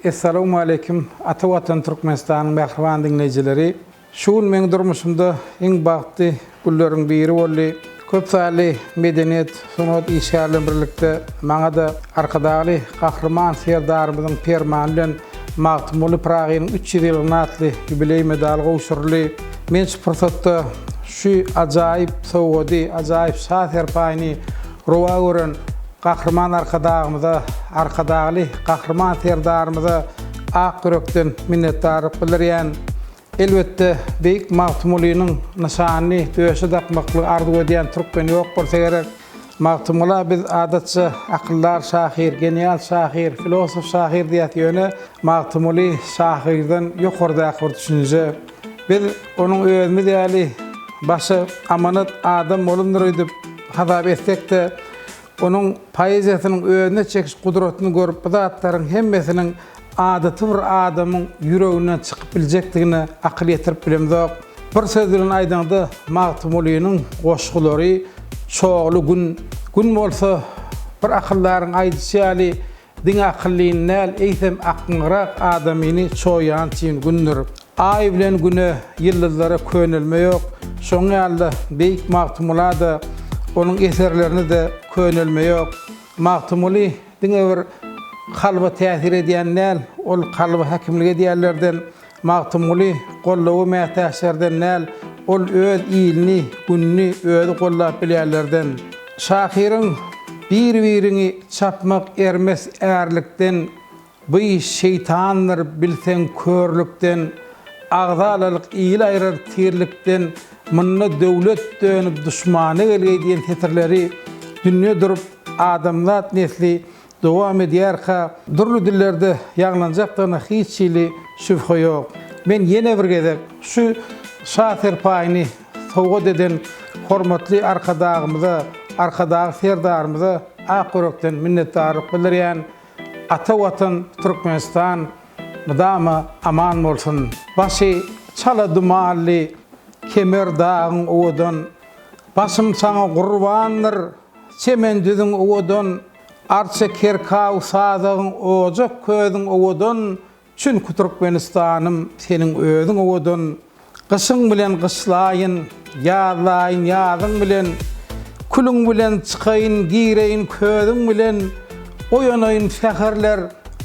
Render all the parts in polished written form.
Essalawmaleýkim, ata Watan Türkmenistanyň mähriban diňleýjileri! Şu gün meň durmuşymda iň bagtly günleriň biri boldy. Köp sanly medeniýet, sungat işgäri bilen birlikde maňa-da Arkadagly Gahryman Serdarymyzyň Permany bilen Magtymguly Pyragynyň 300 ýyllygyna atly ýubileý medaly gowşuryldy. Men şu pursatda şu ajaýyp sowgady, ajaýyp şa serpaýyny rowa gören Gahryman Arkadagymyza, Arkadagly Gahryman Serdarymyza ak ýürekden minnetdarlyk bildirýän. Elbetde, beýik Magtymgulynyň nyşanyny döşe dakmaklygy arzuw edýän türkmen ýok bolsa gerek. Magtymgula biz adatça akyldar şahyr, genial şahyr, filosof şahyr diýýäs, ýöne Magtymguly şahyrdan ýokardaky bir düşünje. Biz onuň özümiz ýaly başa amanat adam bolandyr öýdüp hasap etsek-de, Onuň poeziýasynyň özüne çekiş gudratyny görüp bu zatlaryň hemmesiniň adaty bir adamyň ýüreginden çykyp biljekdigine akyl ýetirip bilemzok. Bir söz bilen aýdaňda Magtymgulynyň goşgulary çogly gün, gün bolsa bir akyldaryň aýdyşy ýaly Diňe akyllyny däl, eýsem akmagyrak adamyny çoýýan çyn Gündür. Aý bilen Güne, ýyldyzlara könelme ýok. Şoň ýaly-da beýik Magtymgula-da, onuň eserlerine-de könelme ýok. Magtymguly diňe bir kalba täsir edýän däl, ol kalba häkimlik edýänlerden. Magtymguly goldawa mätäçlerden däl, ol öz ilini, gününi özi goldap bilýänlerden. Şahyryň Bir-biriňi çapmak ermes ärlikden, Bu iş şeýtandyr, bilseň körlükden, Agzalalyk il aýrar tirlikden, Munda döwlet dönüp duşmana gelgeý diýen setirleri dünýe durup adamzat nesli dowam edýärkä, dürli dillerde ýaňlanjakdygyna hiç hili şübhe ýok. Men ýene bir gezek şu Şa serpaýyny sowgat eden hormatly Arkadagymyza, Arkadag Serdarymyza ak ýürekden minnetdarlyk bildirýän. Ata Watan Türkmenistan mydama aman bolsun! Başy çala dumanly kemer dagyň owadan, Başym saňa gurbandyr, çemen düzüň owadan, Arça kerkaw sazagyň ojak közüň owadan Çünki Türkmenistanym seniň özüň owadan Gyşyň bilen gyşlaýyn, ýazlaýyn ýazyň bilen Külüň bilen çykaýyn gireýin közüň bilen Oýanaýyn säherler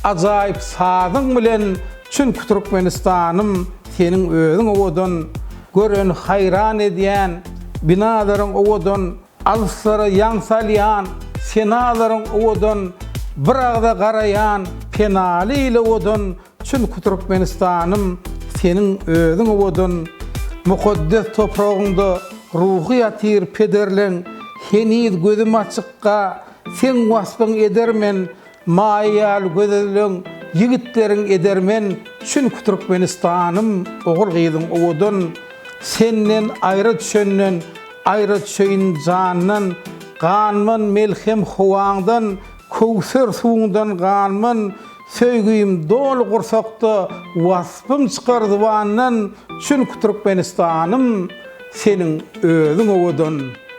ajaýyp sazyň bilen Çünki Türkmenistanym seniň özüň owadan Göreni haýran edýän binalaryň owadan Alyslara ýaň salýan senalaryň owadan, Bir agza garaýan penaly il owadan, Çünki Türkmenistanym, seniň özüň owadan. Mukaddes topragyňda ruhy ýatyr pederleň, Heniz gözüm açykka, seň waspyň edermen, Maýa ýaly gözelleň, ýigitleriň edermen, Çünki Türkmenistanym, ogul-gyzyň owadan. Senden aýra düşenden, aýra düşeýin jandan, Ganman melhem howaňdan, köwser suwuňdan ganman, Söýgim doly gursakda, waspym çykar zybandan, Çünki Türkmenistanym, seniň özüň owadan.